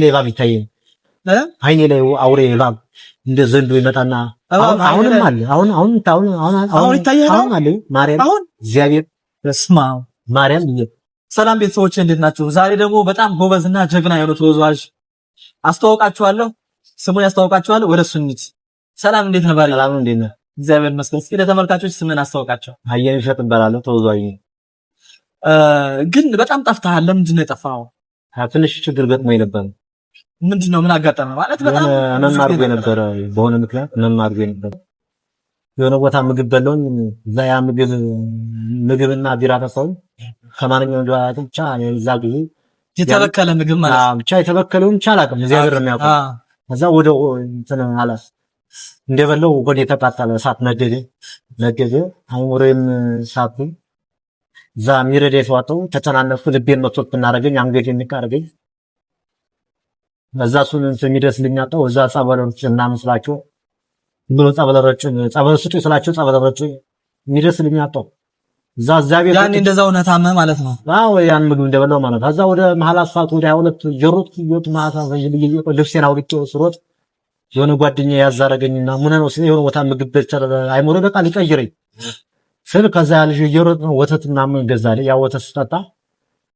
ላይ እባብ ይታየኝ፣ አይኔ ላይ አውሬ እባብ እንደ ዘንዶ ይመጣና አሁንም አለ። አሁን አሁን አሁን አሁን አሁን ይታያል። አሁን አለ። ማርያም አሁን እግዚአብሔር በስመ አብ ማርያም። ሰላም ቤተሰቦች፣ እንዴት ናችሁ? ዛሬ ደግሞ በጣም ጎበዝና ጀግና የሆነ ተወዛዋዥ አስተዋውቃችኋለሁ። ስሙን ያስተዋውቃችኋለሁ። ወደ እሱ እንሂድ። ሰላም፣ እንዴት ነህ? ባሪ ሰላም፣ እንዴት ነህ? እግዚአብሔር ይመስገን። እስኪ ለተመልካቾች ስምን አስተዋውቃቸው። አየህ እሸት እባላለሁ፣ ተወዛዋዥ ነኝ። ግን በጣም ጠፍተሃል። ለምንድን ነው የጠፋኸው? ትንሽ ችግር ገጥሞኝ ነበር። ምንድን ነው? ምን አጋጠመ? ማለት በጣም ህመም አድርጎ የነበረ፣ በሆነ ምክንያት ህመም አድርጎ የነበረ፣ የሆነ ቦታ ምግብ በላሁኝ። እዛ ያ ምግብና ቢራ ተሰውኝ ከማንኛውም ጋር ብቻ እዛ ጊዜ የተበከለ ምግብ ማለት ነው። ብቻ የተበከለውን ብቻ አላውቅም፣ እግዚአብሔር ነው የሚያውቀው። ከዛ ወደ እንትን አላስ እንደበላው ወደ የተቃጠለ እሳት ነደደ ነደደ። አእምሮዬም ሳትኩኝ። እዛ የሚረዳ የተዋጠው ተጨናነፍኩ። ልቤን መቶት ብናደርገኝ አንገቴን ንቅ አደረገኝ። እዛ እሱን እንትን የሚደርስልኝ አጣሁ። እዛ ጸበሎች ምናምን ስላቸው ብሎ ጸበል ረጩኝ፣ ጸበል ስጡኝ ስላቸው ጸበል ረጩኝ። የሚደርስልኝ አጣሁ። እዛ እግዚአብሔር ያኔ እንደዛው ነህ ታመህ ማለት ነው። አዎ፣ ያን ምግብ እንደበላው ማለት ነው። ከዛ ወደ መሀል አስፋልት ወደ 22 ጀሮት ይወጥ ማታ ልብሴን አውልቄ ስሮጥ የሆነ ጓደኛ ያዛረገኝና ምን ነው ሲል የሆነ ቦታ ምግብ በልቼ አይሞረ በቃ ሊቀይረኝ ስል ከዛ ያ ልጅ እየሮጥ ነው ወተት ምናምን ገዛልኝ። ያ ወተት ስጠጣ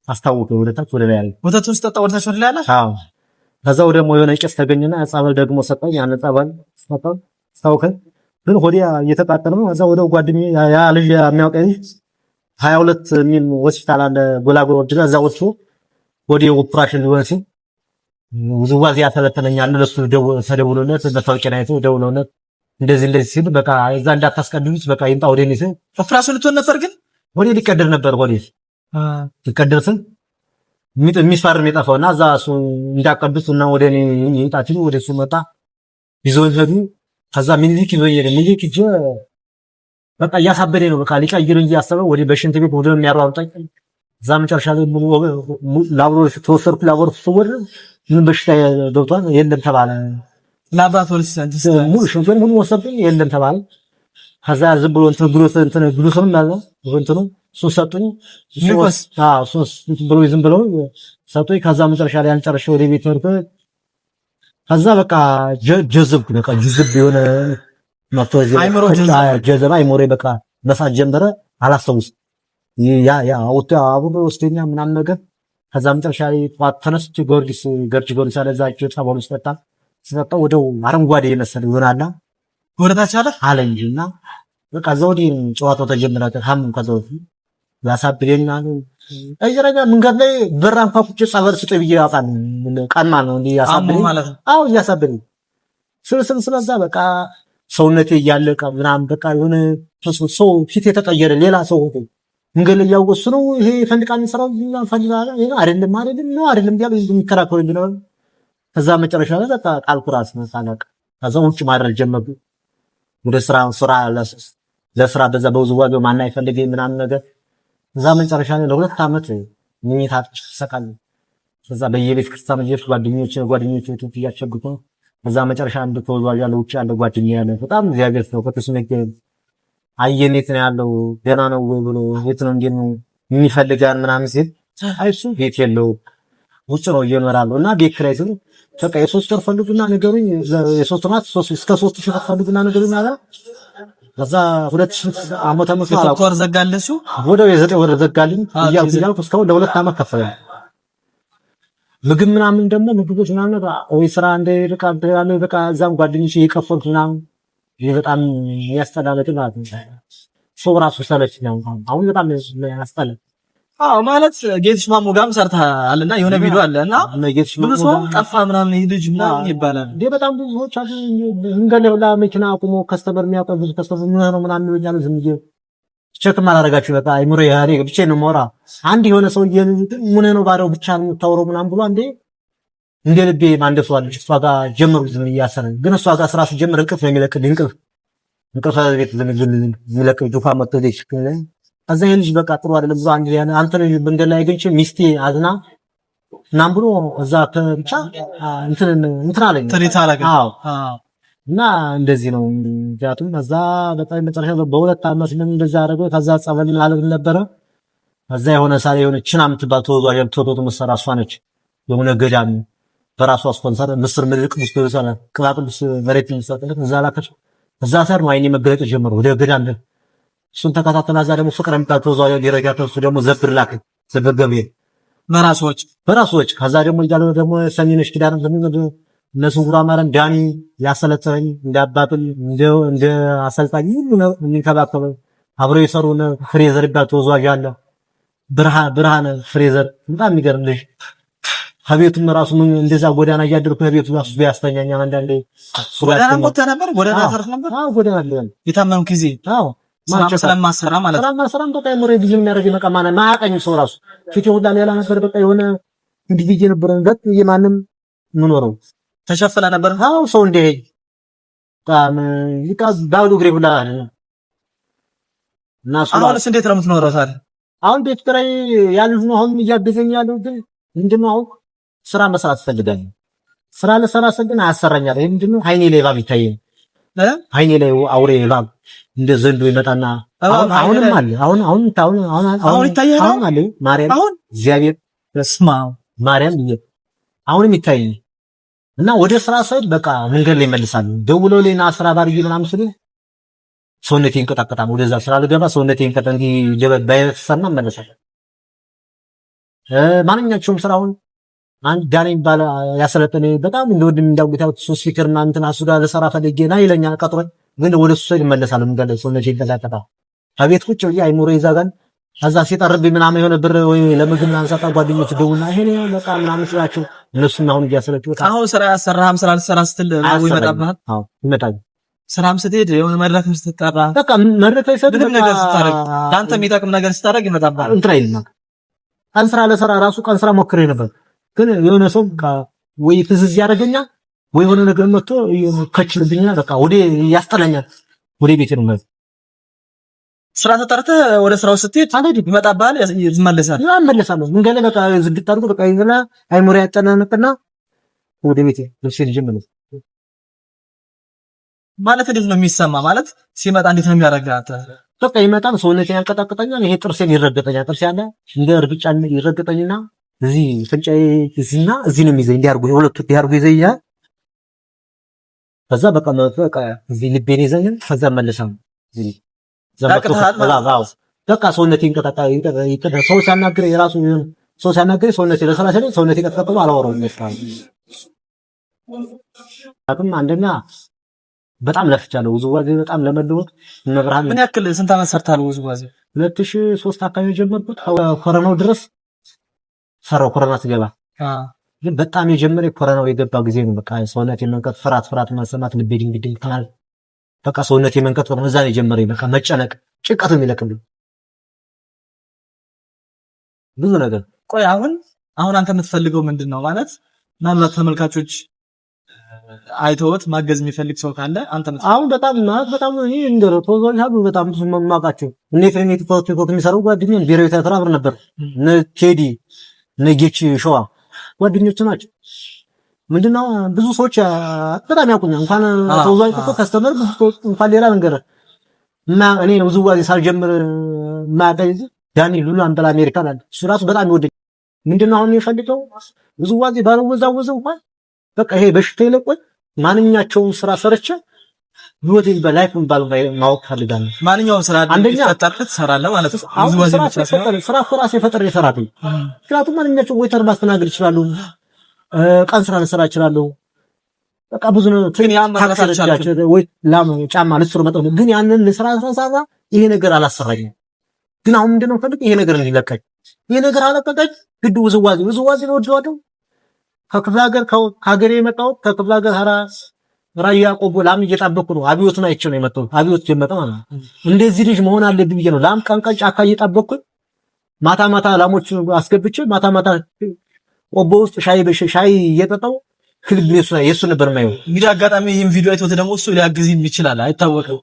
አስታወቀኝ፣ ወደ ታች ወደ ላይ አለ። ወተቱን ስጠጣ ወደ ታች ወደ ላይ አለ። አዎ። ከዛው ደግሞ የሆነ ጭስ ተገኘና ጸበል ደግሞ ሰጠኝ። ያን ጸበል ስጠጣ አስታወቀኝ፣ ግን ሆዴ እየተቃጠለ ነው። ከዛ ወደ ጓደኛዬ ያ ልጅ የሚያውቀኝ 22 የሚል ሆስፒታል አለ ጎላጎል ወርጅና እዛ ወጥቶ ሆዴ ኦፕሬሽን ሊሆን ሲል ውዝዋዜ ያተለተለኛል። ለሱ ተደውሎለት መታወቂያ አይቶ ደውሎለት እንደዚህ እንደዚህ ሲል በቃ እዛ እንዳታስቀድዱት በቃ ይምጣ ወደ እኔ ሲል ኦፕሬሽን ልትሆን ነበር ግን ሆዴ ሊቀደድ ነበር። ሆዴ ሊቀደድ ስል የሚፈርም የጠፋው እና እዛ እሱ እንዳቀዱት እና ወደ እኔ ይምጣ ሲሉ ወደ እሱ መጣ። ይዞኝ ሄዱ። ከዛ ሚኒሊክ ይዞኝ ሄደ። ሚኒሊክ ሂጅ በቃ እያሳበደ ነው። በቃ ሊቀይር እንጂ ያሰበ ወደ በሽንት ቤት ወደ የሚያሯሩጠኝ እዛ መጨረሻ ላይ ላብሮ ተወሰድኩ። ላብሮ ስወድ ምን በሽታ ገብቷል የለም ተባለ። ላብራቶሪ ሙሉ ሽንቱን ሙሉ ወሰድኩኝ፣ የለም ተባለ። ከዛ ዝም ብሎ እንትን ግሉስ እንትን ግሉስም አለ እንትኑ እሱን ሰጡኝ። አዎ እሱን ብሎ ዝም ብሎ ሰጡኝ። ከዛ መጨረሻ ላይ አንጨርሼ ወደ ቤት ወርኩ። ከዛ በቃ ጀዘብኩ። በቃ ጅዝብ የሆነ መጥቶ ጀዘባ አይሞሬ በቃ መሳት ጀመረ። አላስታውስም። ያ ያ አውጥቶ አብሮ ወስደኛ ምናምን ነገር። ከዛ መጨረሻ ላይ ጠዋት ተነስቼ ጊዮርጊስ ገርጂ ጊዮርጊስ አለ እዛ ጸበሉ ስጠጣ ወደው አረንጓዴ የመሰለ ይሆናልና ወደታች አለ አለ እንጂ እና በቃ እዛ ወዲህ ጨዋታው ተጀመረ። ሀሙም ከዛ ወዲህ ያሳብደኛል። እየረጋ መንገድ ላይ በር አንኳኩቼ ጸበል ስጡኝ ብዬ አውቃለሁ። ቀን ማለት ነው እንዲህ ያሳብደኝ ማለት ነው። አዎ እያሳብደኝ ስል ስል ስለዛ በቃ ሰውነቴ እያለቀ ምናምን በቃ የሆነ ሰው ፊት የተቀየረ ሌላ ሰው ሆንኩ። መንገድ ላይ እያወሱ ነው ይሄ ፈንድቃ የሚሰራው ፈንድቃ አይደለም አይደለም ነው አይደለም እያሉ የሚከራከሩ ነበር። ከዛ መጨረሻ ላይ በቃ ጣልኩ ራስ መሳለቅ። ከዛ ውጭ ማድረግ ጀመርኩ። ወደ ስራ ስራ ለስራ በዛ በውዝዋዜው ማን አይፈልገኝ ምናምን ነገር። እዛ መጨረሻ ላይ ለ2 ዓመት ምኝታ ሰቃል። ከዛ በየቤት ክርስቲያኑ እየሄድኩ ጓደኞች ጓደኞች ቤት እያስቸግርኩ ነው። ከዛ መጨረሻ አንድ ተወዛዋዥ ያለ ውጭ ያለ ጓደኛ ያለ በጣም እግዚአብሔር ነው ቅዱስ ሚካኤል አየን የት ነው ያለው ደህና ነው ወይ ብሎ የት ነው እንዴት ነው የሚፈልጋን ምናምን ሲል አይ እሱ ቤት የለው ውጭ ነው እየኖራለሁ እና ቤት ኪራይ ሲሉ በቃ የ3 ወር ፈልጉና ነገሩኝ፣ የ3 ወር ማለት እስከ 3,000 ብር ፈልጉና ነገሩኝ አለ። ከዛ 2,000 ዓመተ ምህረት የ3 ወር ዘጋልህ እሱ ወዲያው የ9 ወር ዘጋልኝ እያልኩ እያልኩ እስካሁን ለ2 ዓመት ከፈለ። ምግብ ምናምን ደግሞ ምግቦች ምናምን ወይ ስራ እንደ በቃ በቃ እዛም ጓደኞቼ እየከፈልኩ ምናምን ይሄ በጣም የሚያስጠላ ነገር ማለት ነው። ሰው ራሱ ሰለችኝ። አሁን በጣም ያስጠላል። አዎ ማለት ጌትሽ ማሞ ጋርም ሰርተሃል እና የሆነ ቪዲዮ አለ እና ብዙ ሰው ጠፋ ምናምን ይሄ ልጅ ምናምን ይባላል። እንዴ በጣም ብዙ ሰዎች አሉ። መንገድ ላይ ሁላ መኪና አቁሞ customer የሚያውቀው ብዙ customer ምን ሆነው ምናምን ይሉኛል። ዝም ብዬ check ም አላደርጋችሁ በቃ አይምሮ ያሬ ብቻዬን ነው የማወራ። አንድ የሆነ ሰው ምን ነው ባሪያው ብቻ ነው የምታወራው ምናምን ብሎ አንዴ እንደ ልቤ ማንደሷ አለች። እሷ ጋር ጀመርኩ ዝም ብዬ አሰረኝ። ግን እሷ ጋር ስራ ስጀምር እንቅልፍ ነው የሚለቅልኝ። እንቅልፍ እንቅልፍ ቤት ዝም የሚለቅ ዱካ መጥቶ ከዛ ይሄ ልጅ በቃ ጥሩ አይደለም ብሎ አንድ አንተ መንገድ ላይ አግኝቼ ሚስቴ አዝና ምናምን ብሎ እዛ ብቻ እንትን እንትን አለኝ። አዎ እና እንደዚህ ነው። ምክንያቱም ከዛ በጣም መጨረሻ በ2 ዓመት ምን እንደዛ አደረገው። ከዛ ጸበል ማለት ነበረ። ከዛ የሆነ ሳለ የሆነ ችና የምትባል ተወዟ ቶቶ መሰራ እሷ ነች የሆነ ገዳም በራሷ ስፖንሰር ምስር ምድር ቅዱስ ደርሰና ቅባ ቅዱስ መሬት የሚሰጥለት እዛ ላከች። እዛ ሰር ነው አይኔ መገለጥ ጀመረ ወደ ገዳም። እሱን ተከታተላ። እዛ ደግሞ ፍቅር የሚባል ተወዛዋዥ ሊረጃ እሱ ደግሞ ዘብር ላከ። ዘብር ገብርኤል በራሶች በራሶች። ከዛ ደግሞ እያለ ደግሞ ሰሚነሽ ኪዳን እነሱ ጉራማረን ዳኒ ያሰለጠኝ እንደ አባቱን እንደ አሰልጣኝ ሁሉ ነው የሚንከባከበው። አብረው የሰሩ ፍሬዘር ይባል ተወዛዋዥ አለ። ብርሃነ ፍሬዘር በጣም የሚገርም ልጅ። ከቤቱም ራሱ ምን እንደዛ ጎዳና እያደርኩ ከቤቱ ራሱ ያስተኛኛል። አንዳንዴ ጎዳና ወጥተህ ነበር? ጎዳና ተርፍ ነበር? አዎ ጎዳና አለ። የታመምክ ጊዜ? አዎ። ስለማሰራ ማለት ነው። ስለማሰራም በቃ የምሬ ጊዜ የሚያደርግ በቃ ማን ማያቀኝ ሰው ራሱ ፊቴ ሁላ ሌላ ነበር። በቃ የሆነ እንዲህ ብዬ ነበር ገጥ ብዬ ማንም የምኖረው። ተሸፍነ ነበር። አዎ ሰው እንዲህ በጣም ይቃ ባሉ እግሬ ሁላ እና አሁንስ እንዴት ነው የምትኖረው ታዲያ? አሁን ቤት ኪራይ ያሉት ነው አሁን እያገዘኝ ያለው። ግን ምንድን ነው አሁን ስራ መስራት እፈልጋለሁ። ስራ ለሰራ ስል ግን አያሰራኛል። ይሄ ምንድን ነው አይኔ ላይ እባብ ይታየኝ። አይኔ ላይ አውሬ እባብ እንደ ዘንዶ ይመጣና አሁንም አለ። አሁን አሁን አሁን አሁን አሁን ይታያል። አሁን አለ ማርያም አሁን እግዚአብሔር በስመ አብ ማርያም አሁንም ይታየኝ እና ወደ ስራ ስሄድ በቃ መንገድ ላይ ይመልሳሉ። ደውለው ላይ ና ስራ ባርዬ ምናምን ስል ሰውነቴ ይንቀጠቀጣል። ወደዛ ስራ ልገባ ሰውነቴ ይንቀጠ እንዲህ ባይሰማ እመለሳለሁ። ማንኛቸውም ስራውን አንድ ዳኒ የሚባል ያሰለጠነ በጣም እንደወንድም እንዳውቁት ሶስት ፊክር እና እንትና እሱ ጋር ልሰራ ፈልጌ ና ይለኛል ቀጥሮኝ፣ ግን ወደ እሱ ስሄድ እመለሳለሁ። መንገድ ላይ ሰውነቴ ይንቀጠቀጣል። ከቤት ቁጭ ብዬ አይምሮ ይዛጋል። ከዛ ሲጠርብኝ ምናምን የሆነ ብር ወይ ለምግብ ምናምን ሳጣ ጓደኞች ደውልና ይሄ ነው በቃ ምናምን ስላቸው እነሱም አሁን እያሰለችው አሁን ስራ ያሰራህም ስራ ልትሰራ ስትል ይመጣብሃል። አዎ ይመጣል። ስራም ስትሄድ የሆነ መድረክም ስትጠራ በቃ መድረክ ላይ ምንም ነገር ስታደርግ ለአንተ የሚጠቅም ነገር ስታደርግ ይመጣብሃል። እንትን አይልም። ቀን ስራ ለስራ ራሱ ቀን ስራ ሞክሬ ነበር፣ ግን የሆነ ሰው ወይ ፍዝዝ ያደርገኛል ወይ የሆነ ነገር መጥቶ ከችልብኛል። በቃ ወደ ያስጠላኛል። ወደ ቤቴ ነው ማለት ስራ ተጠርተህ ወደ ስራው ስትሄድ ይመጣብሃል፣ ይመለሳል። እመለሳለሁ። መንገድ ላይ በቃ ዝግት አድርጎ በቃ ይዘና አይምሮ ያጨናንቅና ወደ ቤቴ ልብሴን ይዤ እመለሳለሁ። ማለት እንዴት ነው የሚሰማ? ማለት ሲመጣ እንዴት ነው የሚያደርግህ? አንተ በቃ ይመጣል፣ ሰውነቴን ያንቀጣቅጠኛል። ይሄ ጥርሴን ይረገጠኛል። ጥርሴ አለ እንደ እርግጫ ይረገጠኝና እዚህ ፍንጫዬ እዚህና እዚህ ነው የሚይዘኝ። እንዲህ አድርጎ ሁለቱ እንዲህ አድርጎ ይዘኛል። ከዛ በቃ በቃ እዚህ ልቤን ይዘኛል። ከዛ እመለሳለሁ። በቃ ሰውነቴ ይንቀጣጣ። ሰው ሲያናግረኝ የራሱ ሰው ሲያናግረኝ ሰውነቴ ለሰላሳ ሰውነቴ ቀጥቀጥ አላወራውም። አንደኛ በጣም ለፍቻለሁ። ውዝዋዜ በጣም ለመለወጥ መብርሃን ምን ያክል ስንት ዓመት ሰርታል? ውዝዋዜ 2003 አካባቢ የጀመርኩት ኮረናው ድረስ ሰራው። ኮረና ስገባ ግን በጣም የጀመረ ኮረናው የገባ ጊዜ ነው። በቃ ሰውነቴ መንቀጥ፣ ፍርሃት ፍርሃት መሰማት፣ ልቤ ድንግ ድንግ ማለት በቃ ሰውነቴ መንቀጥ እዛ ነው የጀመረኝ። በቃ መጨነቅ፣ ጭንቀቱ የሚለቅብኝ ብዙ ነገር። ቆይ አሁን አሁን አንተ የምትፈልገው ምንድን ነው? ማለት ምናልባት ተመልካቾች አይተውት ማገዝ የሚፈልግ ሰው ካለ አንተ አሁን በጣም ማለት በጣም ይሄ እንደ ተወዛዋዥ አሉ በጣም ብዙ የማውቃቸው እነ ኤፍሬም ቲክቶክ የሚሰሩ ጓደኛዬ ብሔራዊ ቲያትር አብረን ነበር። እነ ቴዲ እነ ጌች ሸዋ ጓደኞች ናቸው። ምንድነው ብዙ ሰዎች በጣም ያውቁኛል። እንኳን ተወዛዋዥ እኮ customer ብዙ ሰዎች እንኳን ሌላ ነገር እና እኔ ውዝዋዜ ሳልጀምር ማቀኝ ዳኒ ሉሉ አንበላ አሜሪካ አለ። እሱ ራሱ በጣም ይወደኛል። ምንድነው አሁን የሚፈልገው ውዝዋዜ ባልወዛወዝ እንኳን በቃ ይሄ በሽታ ይለቆኝ ማንኛቸውም ስራ ሰርቼ ህይወቴ በ life የሚባለው ማወቅ ፈልጋለሁ። ማንኛውም ስራ አንደኛ ፈጠርክ ትሰራለህ ማለት ነው። ስራ እኮ ራሴ ፈጥሬ እሰራለሁ። ምክንያቱም ማንኛቸውም waiter ማስተናገድ እችላለሁ፣ ቀን ስራ ልሰራ እችላለሁ። በቃ ብዙ ነው። ወይ ላም ጫማ ልስሩ መጠው ግን ያንን ልስራ ስራ ይሄ ነገር አላሰራኝም። ግን አሁን ምንድነው ፈልግ ይሄ ነገር እንዲለቀኝ ይሄ ነገር አለቀቀኝ። ግድ ውዝዋዜ ውዝዋዜ ነው ወደዋለሁ። ከክፍለ ሀገር ከሀገሬ የመጣሁት ከክፍለ ሀገር ሀራ ራያ ቆቦ ላም እየጣበኩ ነው። አብዮትን አይቼ ነው የመጣሁት። አብዮት ጀመጠ ማለት ነው። እንደዚህ ልጅ መሆን አለብኝ ብዬ ነው ላም ቀን ቀን ጫካ እየጣበኩ ማታ ማታ ላሞች አስገብቼ ማታ ማታ ቆቦ ውስጥ ሻይ ሻይ እየጠጣሁ ክሊፕ የሱ ነበር የማየው። እንግዲህ አጋጣሚ ይህን ቪዲዮ አይቶት ደግሞ እሱ ሊያግዝ ይችላል፣ አይታወቅም።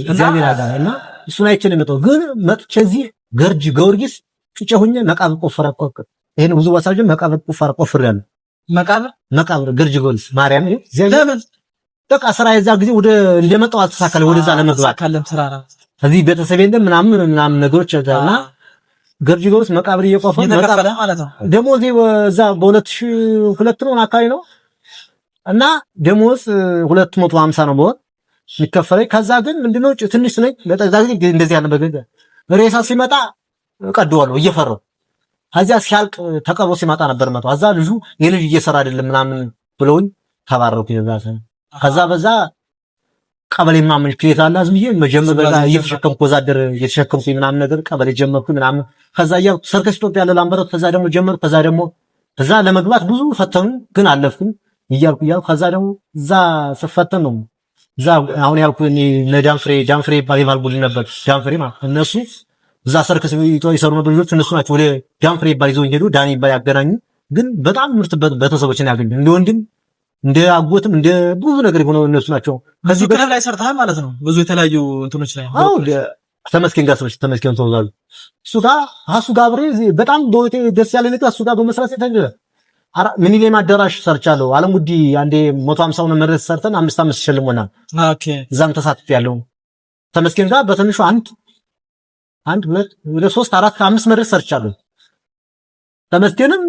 እግዚአብሔር አለ እና እሱን አይቼ ነው የመጣሁት። ግን መጥቼ እዚህ ገርጂ ጊዮርጊስ ጩጬ ሁኜ መቃብር ቆፈረ ቆፈረ ይሄን ብዙ ወሳጅ መቃብር ቆፈረ ቆፍሬያለሁ። መቃብር መቃብር ገርጂ ጊዮርጊስ ማርያም ለምን በቃ ስራ የዛ ጊዜ ወደ እንደመጣው አልተሳካልኝ። ወደዛ ለመግባት አልተሳካለም ስራ እዚህ ቤተሰቤ እንደ ምናምን ምናምን ነገሮች እና ገርጂ ጊዮርጊስ መቃብር እየቆፈርኩ እየተከፈለ ማለት ነው። ደሞዝ እዛ በ2002 ነው አካባቢ ነው እና ደሞዝ 250 ነው በወር የሚከፈለኝ። ከዛ ግን ምንድነው ትንሽ ነኝ ለዛ ጊዜ እንደዚህ ያለ በገንዘብ ሬሳ ሲመጣ እቀደዋለሁ እየፈራሁ። ከዚያ ሲያልቅ ተቀብሮ ሲመጣ ነበር መጣው። እዛ ልጁ የልጅ እየሰራ አይደለም ምናምን ብለውኝ ተባረኩ። ከዛ በዛ ቀበሌ ምናምን ክሬት አለ ዝም ብዬ መጀመር በዛ እየተሸከምኩ ወዛደር እየተሸከምኩ ምናምን ነገር ቀበሌ ጀመርኩ ምናምን። ከዛ እያልኩ ሰርከስ ኢትዮጵያ ያለ ላምበረት ከዛ ደግሞ ጀመርኩ። ከዛ ደግሞ እዛ ለመግባት ብዙ ፈተኑ ግን አለፍኩ እያልኩ እያልኩ ከዛ ደግሞ እዛ ስፈተን ነው እዛ አሁን ያልኩ እኔ እነ ዳንፍሬ ዳንፍሬ ይባል ይባል ቡድን ነበር ዳንፍሬ ማለት እነሱ እዛ ሰርከስ ይሰሩ ነበር ልጆች እነሱ ናቸው ወደ ዳንፍሬ ይባል ይዘውኝ ሄዱ። ዳኒ ይባል ያገናኙ ግን በጣም ምርጥ ቤተሰቦችን ያገኙ እንደ ወንድም እንደ አጎትም እንደ ብዙ ነገር የሆነው እነሱ ናቸው። ብዙ ክለብ ላይ ሰርተሃል ማለት ነው። ብዙ የተለያዩ እንትኖች ላይ አዎ፣ ተመስገን ጋር ሰዎች ተመስገን ተወዛሉ እሱ ጋር እሱ ጋር አብሬ በጣም በህይወቴ ደስ ያለ ነገር እሱ ጋር በመስራት የተገኘ ሚኒሊየም አዳራሽ ሰርቻለሁ። አለሙዲ አንዴ 150ውን መድረስ ሰርተን 5 5 ሸልሞናል። okay እዛም ተሳትፌያለሁ። ተመስገን ጋር በትንሹ አንድ አንድ ሁለት ወደ ሶስት አራት አምስት መድረስ ሰርቻለሁ። ተመስገንም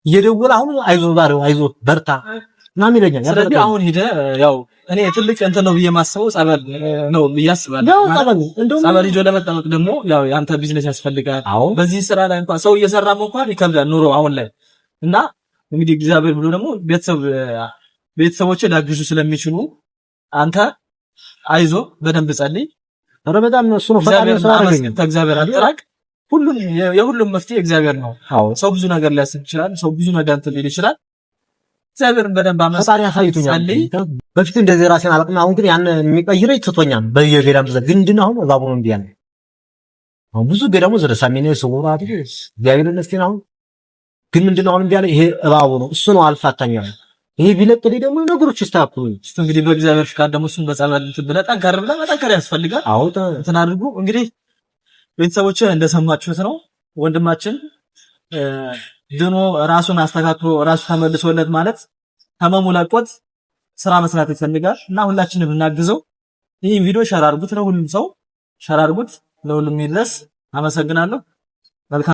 እየደወለ አሁን አይዞህ ባሪው አይዞህ በርታ ምናምን ይለኛል። ስለዚህ አሁን ሂደህ ያው እኔ ትልቅ እንትን ነው ብዬ የማስበው ጸበል ነው ብዬ አስባለሁ። ያው ጸበል እንደውም ጸበል ሂዶ ለመጠመቅ ደግሞ ያው ያንተ ቢዝነስ ያስፈልጋል። አዎ በዚህ ስራ ላይ እንኳን ሰው እየሰራም እንኳን ይከብዳል ኑሮ አሁን ላይ እና እንግዲህ እግዚአብሔር ብሎ ደግሞ ቤተሰቦች ሊያግዙ ስለሚችሉ አንተ አይዞ በደንብ ጸልይ። ኧረ በጣም እሱ ነው ፈጣሪ እግዚአብሔር ሰው ያደረገኝ። ከእግዚአብሔር አትራቅ። ሁሉም የሁሉም መፍትሄ እግዚአብሔር ነው። አዎ ሰው ብዙ ነገር ሊያስብ ይችላል። ሰው ብዙ ነገር እንትን ሊል ይችላል። እግዚአብሔርን በደንብ አመስግን፣ ፈጣሪ አሳይቶኛል። ጸልይ። በፊት እንደዚህ ራሴን አላውቅም። አሁን ግን ያን የሚቀይረኝ ትቶኛል። በየገዳም ተዘ ግን ምንድን ነው አሁን እባቡ ነው እምቢ ያለኝ። አሁን ብዙ ገዳሙ ዘረሳሚነ ሰውራ እግዚአብሔር ይመስገን። አሁን ግን ምንድን ነው አሁን እምቢ ያለኝ ይሄ እባቡ ነው። እሱ ነው አልፋታኛል። ይሄ ቢለቅልኝ ደግሞ ነገሮች ይስተካከሉ። እስቲ እንግዲህ በእግዚአብሔር ፍቃድ ደግሞ እሱን በጸበል እንትን ብለህ ጠንከር ብለህ መጠንከር ያስፈልጋል። አዎ እንትን አድርጉ። እንግዲህ ቤተሰቦች እንደሰማችሁት ነው ወንድማችን ድኖ ራሱን አስተካክሎ ራሱ ተመልሶለት ማለት ህመሙ ለቆት ስራ መስራት ይፈልጋል እና ሁላችንም እናግዘው። ይህ ቪዲዮ share አድርጉት፣ ለሁሉም ሰው share አድርጉት፣ ለሁሉም ይድረስ። አመሰግናለሁ። መልካም